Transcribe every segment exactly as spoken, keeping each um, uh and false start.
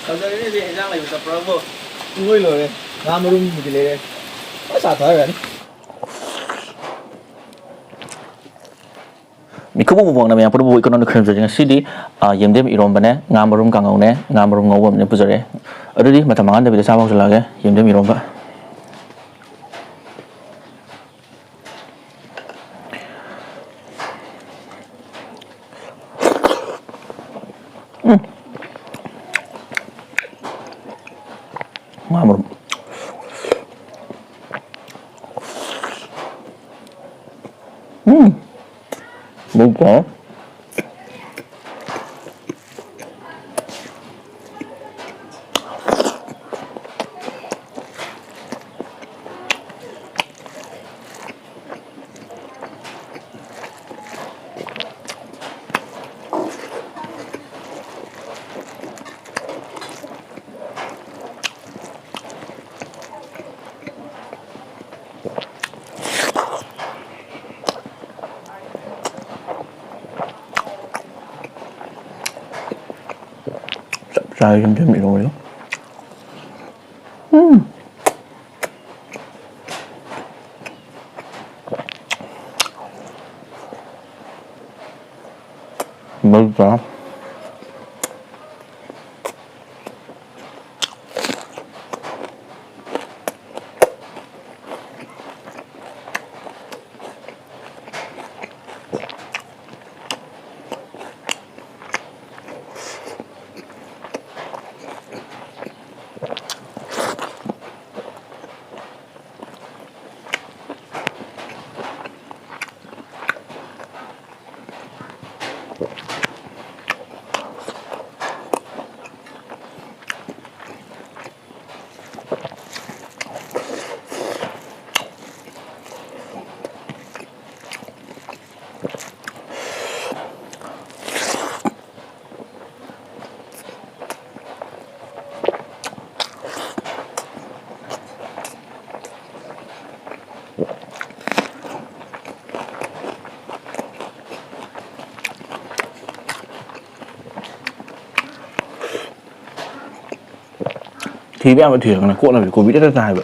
ꯐꯖꯔꯦꯅꯦ ꯁꯤ ꯍꯦꯟꯖꯥꯡ ꯂꯩꯕ ꯆꯠꯄ꯭ꯔꯕꯨ꯫ ꯂꯣꯏ ꯂꯣꯏꯔꯦ꯫ ꯉꯥ ꯃꯔꯨꯝꯕꯨꯗꯤ ꯂꯩꯔꯦ꯫ ꯂꯣꯏ ꯆꯥꯊꯔꯅꯤ꯫ ꯃꯤꯀꯨꯞ ꯑꯃ ꯄꯣꯛꯅ ꯃꯌꯥꯝ ꯄꯨꯝꯅꯃꯛꯄꯨ ꯏꯀꯣꯅꯣꯃꯤꯛ ꯈꯨꯔꯨꯝꯖꯔꯤ꯫ ꯉꯁꯤꯗꯤ, ꯑ, ꯌꯦꯟꯗꯦꯝ ꯏꯔꯣꯝꯕꯅꯦ, ꯉꯥ ꯃꯔꯨꯝ ꯀꯥꯡꯉꯧꯅꯦ, ꯉꯥ ꯃꯔꯨꯝ ꯉꯧꯕ ꯑꯃꯅꯦ ꯄꯨꯖꯔꯛꯑꯦ꯫ ꯑꯗꯨꯗꯤ ꯃꯇꯝ ꯃꯥꯡꯍꯟꯗꯕꯤꯗ ꯆꯥꯕ ꯍꯧꯖꯤꯜꯂꯛꯑꯒꯦ, ꯌꯦꯟꯗꯦꯝ ꯏꯔꯣꯝꯕ꯫ ꯎꯝ꯫ ꯉꯥ ꯃꯔꯨꯝ꯫ ꯎꯝ꯫ ꯃꯔꯨꯝ ꯆꯥꯎ꯫ ꯆꯞ ꯆꯥꯔꯦ ꯌꯦꯟꯗꯦꯝ ꯏꯔꯣꯜꯂꯣ꯫ ꯎꯝ꯫ ꯃꯩ ꯆꯥ꯫ ꯊꯤꯕ ꯌꯥꯕ ꯊꯤꯔꯒꯅ ꯀꯣꯠꯅꯕꯤ ꯀꯣꯕꯤ ꯇꯇ ꯇꯥꯏꯕ꯫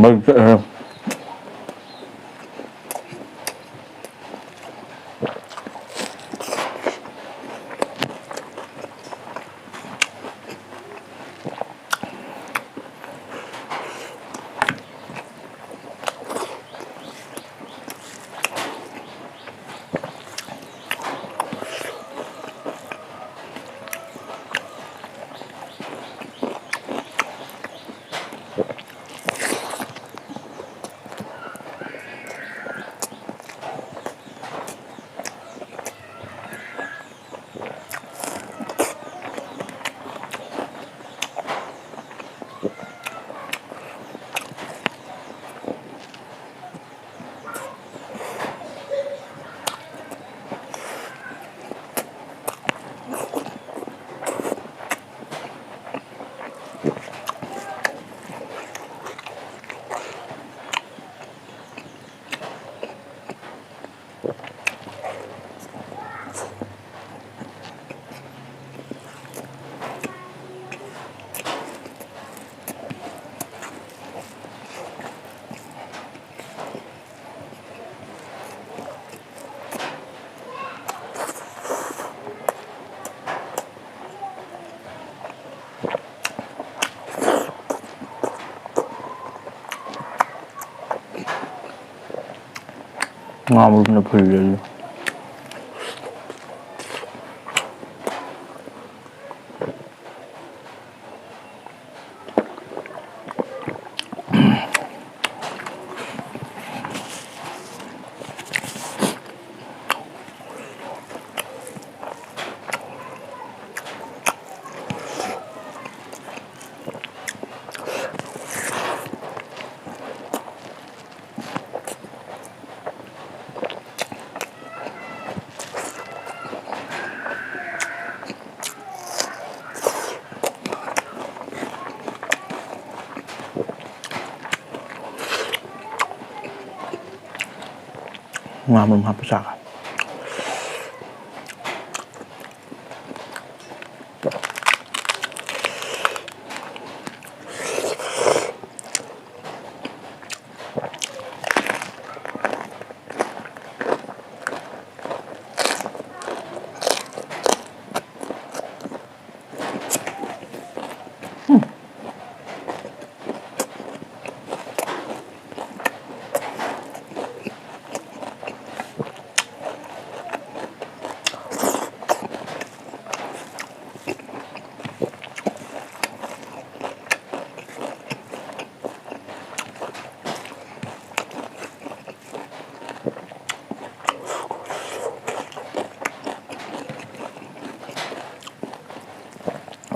ꯃꯩ ꯆꯠꯂꯦ꯫ ꯉꯥ ꯃꯔꯨꯝꯅ ꯐꯨꯜꯂꯦ ꯑꯗꯨ꯫ ꯉꯥ ꯃꯔꯨꯝ ꯍꯥꯞꯄ ꯆꯥꯒ꯫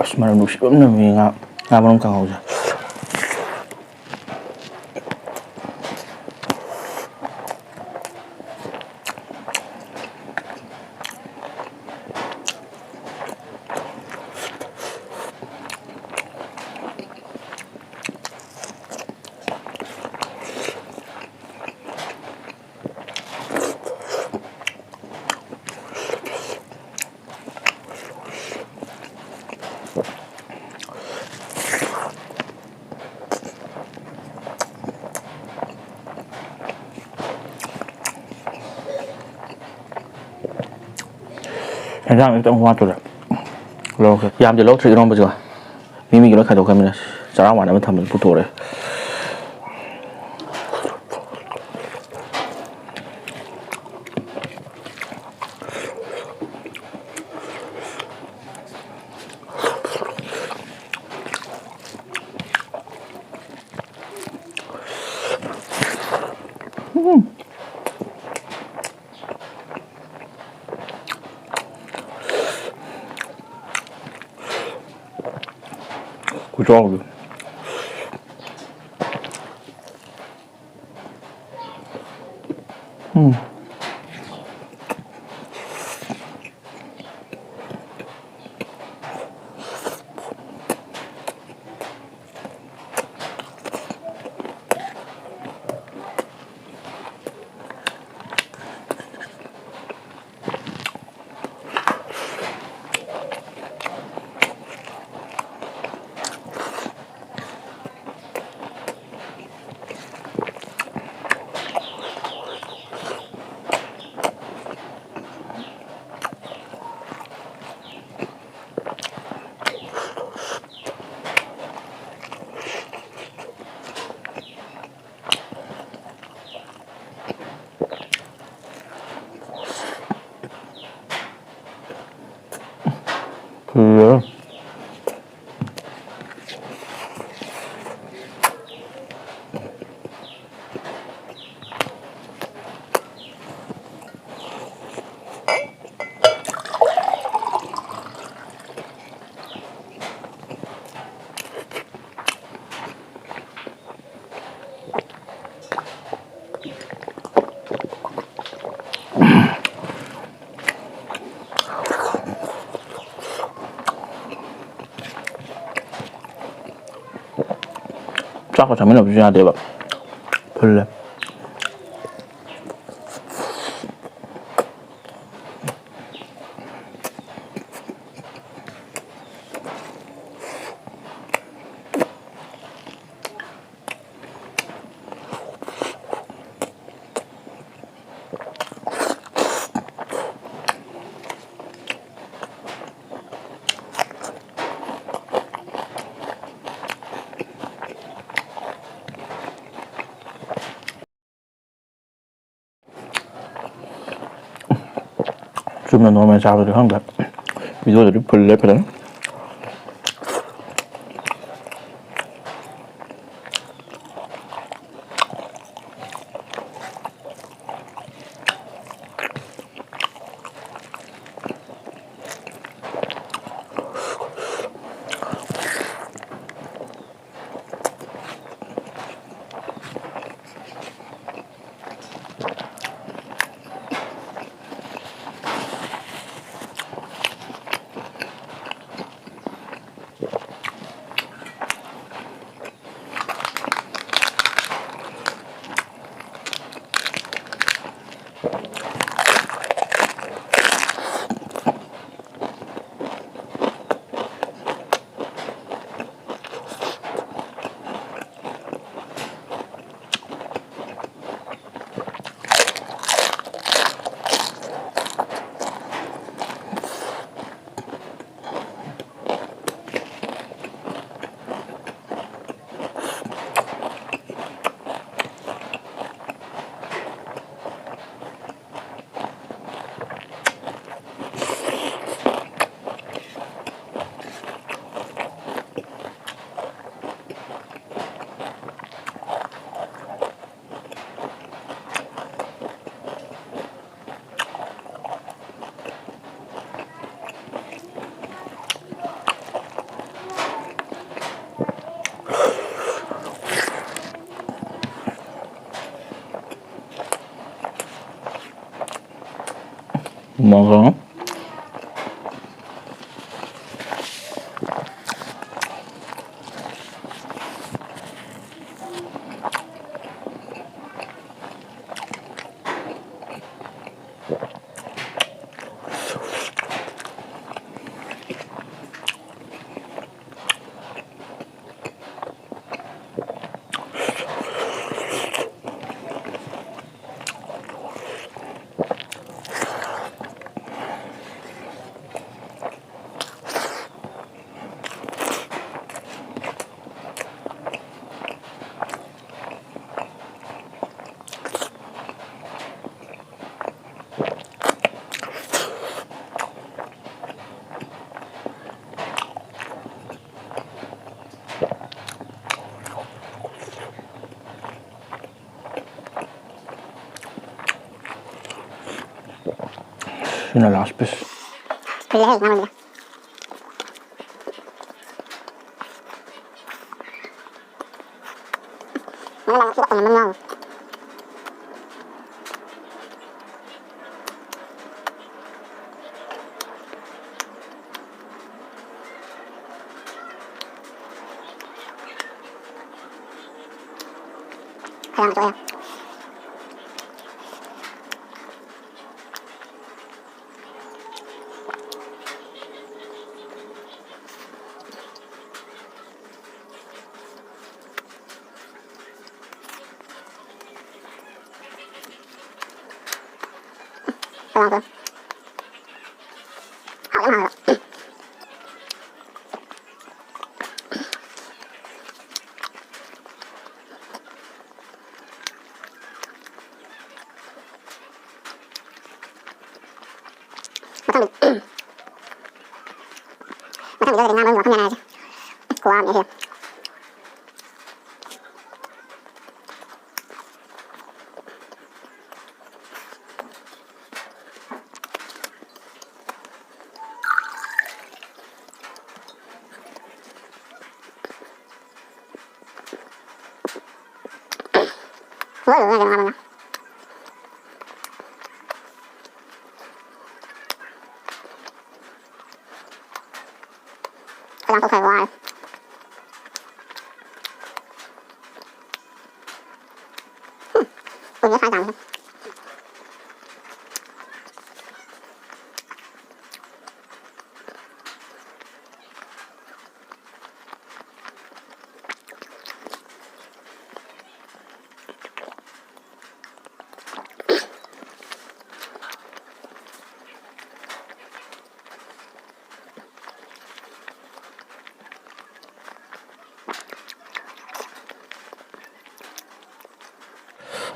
ꯑꯁ, ꯃꯅꯝ ꯅꯨꯡꯁꯤꯕ ꯑꯃ ꯅꯝꯃꯤ, ꯉꯥ, ꯉꯥ ꯃꯔꯨꯝ ꯀꯥꯡꯍꯧꯁꯦ꯫ ꯍꯦꯟꯖꯥꯡ ꯈꯤꯇꯪ ꯋꯥꯠꯇꯨꯔꯦ꯫ ꯂꯧꯔꯛꯀꯦ꯫ ꯌꯥꯝꯗꯤ ꯂꯧꯔꯛꯇ꯭ꯔꯦ ꯏꯔꯣꯝꯕꯁꯤꯒ꯫ ꯃꯤ ꯃꯤꯒꯤ ꯂꯣꯏ ꯈꯥꯏꯗꯣꯛꯈ꯭ꯔꯃꯤꯅ ꯆꯔꯥ ꯋꯥꯟ ꯑꯃ ꯊꯝꯕꯗ ꯄꯨꯊꯣꯛꯑꯦ꯫ ꯈꯨꯆꯥꯎꯗꯣ꯫ ꯎꯝ꯫ ꯐꯨꯜꯂꯦ꯫ ꯆꯥꯛꯀ ꯆꯥꯃꯤꯟꯅꯕꯁꯨ ꯌꯥꯗꯦꯕ꯫ ꯐꯨꯜꯂꯦ꯫ ꯆꯨꯝꯅ ꯅꯣꯔꯃꯦꯜ ꯆꯥꯕꯗꯨꯗꯤ ꯈꯪꯗ꯭ꯔꯦ꯫ ꯚꯤꯗꯤꯑꯣꯗꯗꯤ ꯐꯨꯜꯂꯦ ꯐꯖꯅ꯫ ꯃꯣꯔꯣꯛ꯫ ꯁꯤꯅ last piece꯫ ꯐꯨꯜꯂꯦꯍꯦ, ꯉꯥꯃꯟꯗꯅ꯫ ꯉꯥ ꯂꯥꯡ ꯁꯤꯗ ꯀꯩꯅꯣꯝꯃ ꯉꯥꯎꯔꯦ꯫ ꯈꯔ ꯌꯥꯝ ꯇꯣꯛꯑꯦ꯫ ꯀꯅꯥ ꯀꯅꯥ? ꯍꯥꯎꯗꯤ ꯌꯥꯝ ꯍꯥꯎꯋꯦꯕ꯫ ꯃꯊꯪꯗꯤ, ꯃꯊꯪꯗꯤ ꯉꯥ ꯃꯔꯨꯝꯒꯤ ꯃꯈꯜ ꯌꯥꯅꯔꯁꯦ꯫ ꯑꯁ, ꯈꯨꯋꯥ ꯑꯃꯅꯦ ꯁꯤꯗꯤ꯫ ꯂꯣꯏ ꯂꯣꯏꯅ ꯀꯩꯅꯣ ꯉꯥ ꯃꯔꯨꯝꯅ꯫ ꯂꯥꯡꯊꯣꯛꯈ꯭ꯔꯦ, ꯋꯥꯔꯦ꯫ ꯎꯝ, ꯎꯏꯌꯦ ꯁꯥꯏ ꯆꯥꯕꯁꯦ꯫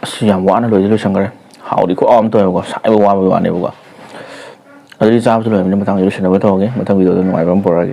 ꯑꯁ, ꯌꯥꯝ ꯋꯥꯅ ꯂꯣꯏꯗꯤ ꯂꯣꯏꯁꯟꯈ꯭ꯔꯦ꯫ ꯍꯥꯎꯗꯤ ꯈꯨꯍꯥꯎ ꯑꯃ ꯇꯧꯋꯦꯕꯀꯣ, ꯁꯥꯏꯕ ꯋꯥꯕꯒꯤ ꯋꯥꯅꯦꯕꯀꯣ꯫ ꯑꯗꯨꯗꯤ ꯆꯥꯕꯁꯨ ꯂꯣꯏꯔꯕꯅꯤꯅ ꯃꯊꯪꯗ ꯂꯣꯏꯁꯤꯟꯅꯕ ꯇꯧꯔꯒꯦ, ꯃꯊꯪ video ꯗ ꯅꯨꯡꯉꯥꯏꯕ ꯑꯃ ꯄꯨꯔꯛꯑꯒꯦ꯫